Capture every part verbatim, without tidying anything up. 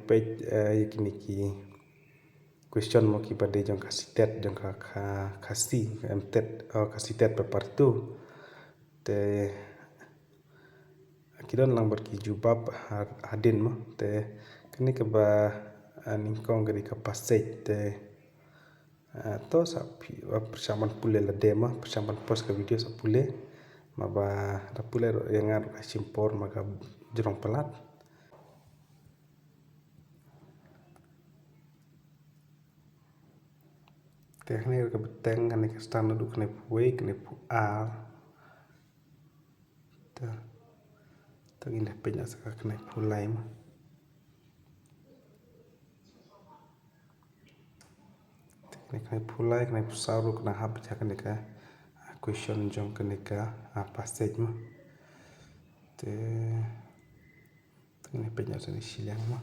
peit, eh, ïa kine ki question mo kiba dei jong ka CTET, jong ka, ka, ka C, MTET, oh, ka CTET paper two. Te ki don lang bad ki jubab ha-, hadien mo. Te kane kaba, ah, nyngkong ka dei ka passage te, ah, to sa phi, ah, pyrshang ban pule lade mo, pyrshang ban pause ka video sa pule. Maba da pule ruh ïa nga ruh ka shim por ma ka jrong palat. Te kane ka bteng, kane ka stang naduh kane phew wei, kane phew ar. Te, te ngin da peit noh sa ka kane phew lai mo. Te kane, kane phew lai, kane phew saw ruh ka nang hap ïa kane ka, ah, question jong kane ka, ah, passage mo. Te, te ngin da peit noh sa kane shiliang mo.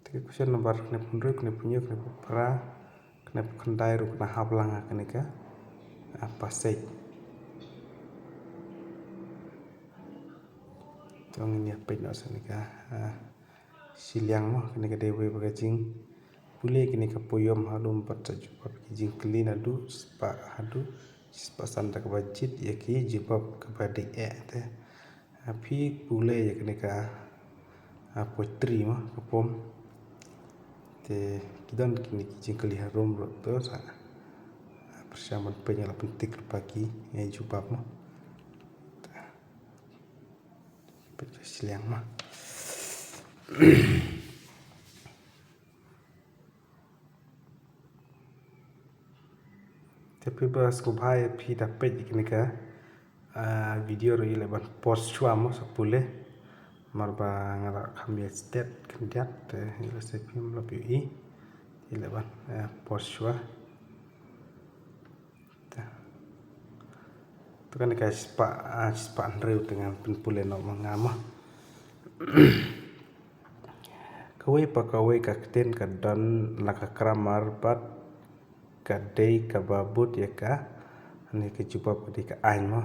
Te ka question number kane phew hynriew, kane phew hynñiew, kane phew phra, kane phew khyndai ruh ka nang hap lang ha kane ka, ah, passage. To ngin ïa peit noh sa kane ka, ah, shiliang mo, kane ka dei wei ba ka jingpule kane ka poem ha lum bad sa jubab ki jingkylli naduh shispah haduh shispah san da kaba jied ïa ki jubab kaba dei eh te. Ah, phi pule ïa kane ka, ah, poetry mo, ka poem. Te ki don kine ki jingkylli harum ruh to sa, ah, pyrshang ban peit ïa la pyntik lypa ki, eh, jubab mo. Te peit ka shiliang mo. Te phi ba sngewbha ïa phi da peit ïa kane ka, ah, video ruh ïa leh ban pause shuwa mo sa pule. Namar ba nga la kham ïa stet khyndiat te ïa leh sa phim la phi ïohi. Ïa leh ban, eh, pause shuwa. Te. To kane ka shispah, ah, shispah hynriew te ngan pynpule noh ma nga mo. Kawei pa kawei ka ktien ka don la ka grammar bad ka dei kaba bud ïa ka, ne ka jubab ka dei ka aiñ mo.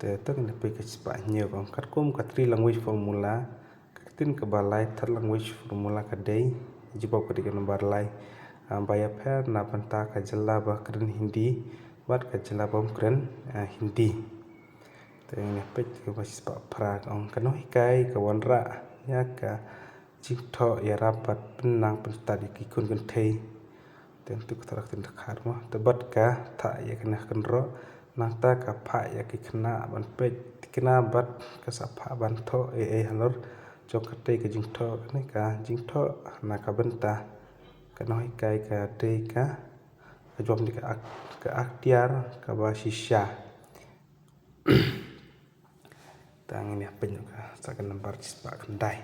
Te to ngin peit ka shispah hynñiew ka ong katkum ka three language formula, ka ktien kaba lai third language formula ka dei, jubab ka dei ka number lai. Ah, ba ïapher na bynta ka jylla ba kren Hindi bad ka jylla bym kren, ah, Hindi. Te ngin peit kaba shispah phra ka ong ka nonghikai ka wanrah ïa ka jingthoh ïarap bad pynnang pynstad ïa ki khun kynthei. Te ntu ka tharak tin dkhar mo. Te bad ka thah ïa ka neh kynroh nangta ka phah ïa ki khynnah ban peit thikna bad ka sa phah ban thoh ei ei halor jong katei ka jingthoh, kane ka jingthoh na ka bynta ka nonghikai ka dei ka, ka jubab dei ka ak-, ka aktiar kaba shisha. Te ngin ïa peit noh ka sa ka number shispah khyndai.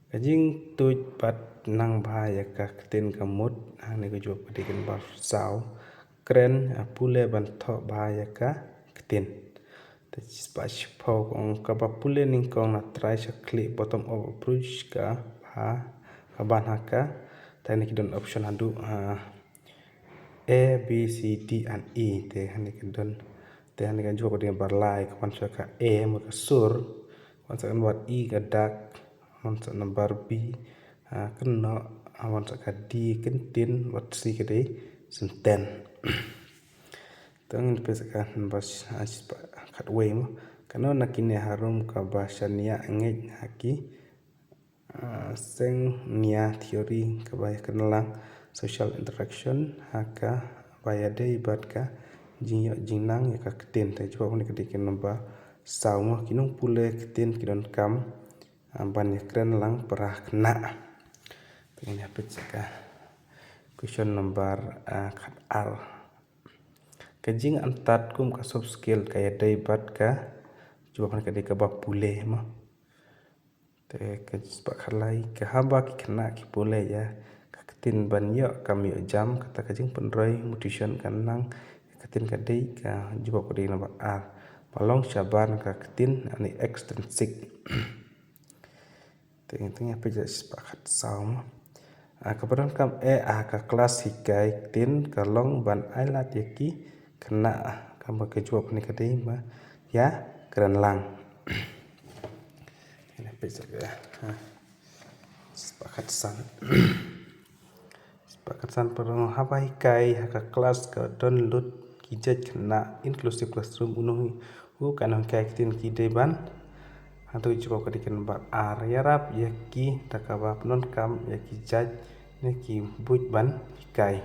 Ka jingtuid bad nang bha ïa ka ktien ka mut, hangne ka jubab ka dei ka number saw. Kren, ah, pule ban thoh bha ïa ka ktien. Te shispah shiphew ka ong kaba pule nyngkong na trai sha khlieh bottom up approach ka bha, ka ban ha ka. Te hangne ki don option haduh, ah, A, B, C, D and E. Te hangne ki don. Te hangne ka jubab ka dei number lai, ka wan sha ka A mo ka sur, ka wan sha ka number E ka dak, ka wan sha number B, ah, kynnoh, ka wan sha ka D kyntien, bad C ka dei sentence. Te ngin peit sa ka number, ah, shispah khatwei mo. Kano na kine harum kaba shaniah ngeit ha ki, ah, seng nia theory kaba ïakren lang social interaction ha kaba ïadei bad ka jingïoh jingnang ïa ka ktien. Te jubab hangne ka dei ka number saw mo, ki nongpule ktien ki donkam, ah, ban ïakren lang para khynnah. Te ngin ïa peit sa ka question number, ah, khatar. Ka jingantad kum ka soft skill ka ïadei bad ka, jubab hangne ka dei kaba pule mo. Te ka shispah khatlai, ka haba ki khynnah ki pule ïa ka ktien ban ïoh kam ïoh jam, kata ka jingpynroi motivation ka nang ïa ka ktien ka dei ka jubab ka dei number ar. Ba long shabar na ka ktien, hangne extrinsic. Te ngin ïa peit sa ka shispah khatsaw mo. Ah, kaba donkam eh, ah, ka klas hikai ktien ka long ban ai lad ïa ki khynnah, kaba ka jubab ne ka dei ba ïa kren lang. Ine peit sa ka, ha. Spah khatsan. Spah khatsan pyrshang haba hikai ha ka klas ka don lut ki jait khynnah, inclusive classroom, u nonghikai, u ka nonghikai ktien ki dei ban. Hangto ka jubab ka dei ka number ar. Ïarap ïa ki da kaba pyndonkam ïa ki jait ne ki buit ban hikai.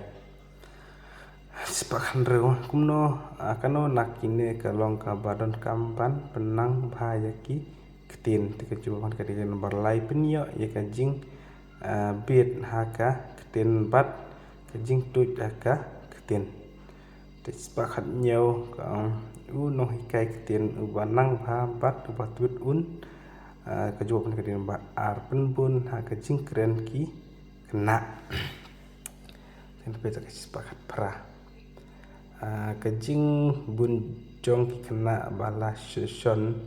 Spah khathynriew, kumno, ah, kano na kine ka long kaba donkam ban pynnang bha ïa ki ktien? Te ka jubab ka dei ka number lai, pynïoh ïa ka jing, ah, bit ha ka ktien bad ka jingtuid ha ka ktien. Te spah khathynñiew, ka ong u nonghikai ktien uba nang bha bad uba tuid un, ah, ka jubab ka dei number ar, pynbun ha ka jingkren ki khynnah. Te peit ka spah khatphra. Ah, ka jingbun jong ki khynnah ba la shon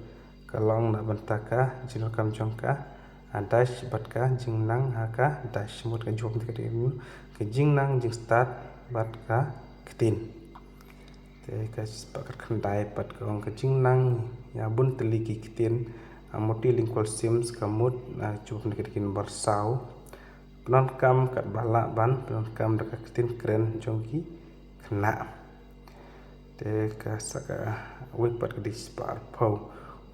ka long na bynta ka jingdonkam jong ka, ah, dash bad ka jingnang ha ka dash. Mut ka jubab ka dei ka jingnang, jingstad bad ka ktien. Te ka spah khatkhyndai pat ka ong ka jingnang ïa bun tylli ki ktien, ah, multilingualism, ka mut, ah, jubab ka dei ka number saw. Pyndonkam katba lah ban pyndonkam da ka ktien kren jong ki khynnah. Te ka sa kawei pat ka dei spah arphew.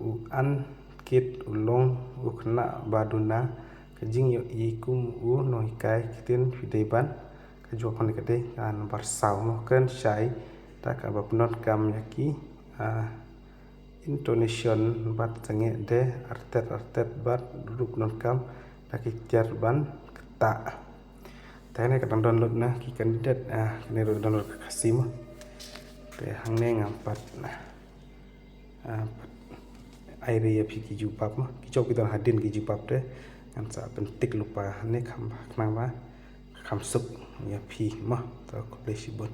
U Ankit u long u khynnah ba duna, ka jingïohi kum u nonghikai ktien phi dei ban, ka jubab ka dei ka number saw, noh kren shai da kaba pyndonkam ïa ki, ah, intonation bad sangeh de artet artet bad ruh pyndonkam da ki tiar ban ktah. Te hangne ka dang download na ki candidate, ah, kane ruh download ka Khasi mo. Te hangne ngam pat na, ah, pat ai re ïa phi ki jubab mo. Ki jop ki don hadien ki jubab te ngan sa pyntik lypa hangne kham, khnang ba kham suk ïa phi mo. To khublei shibun.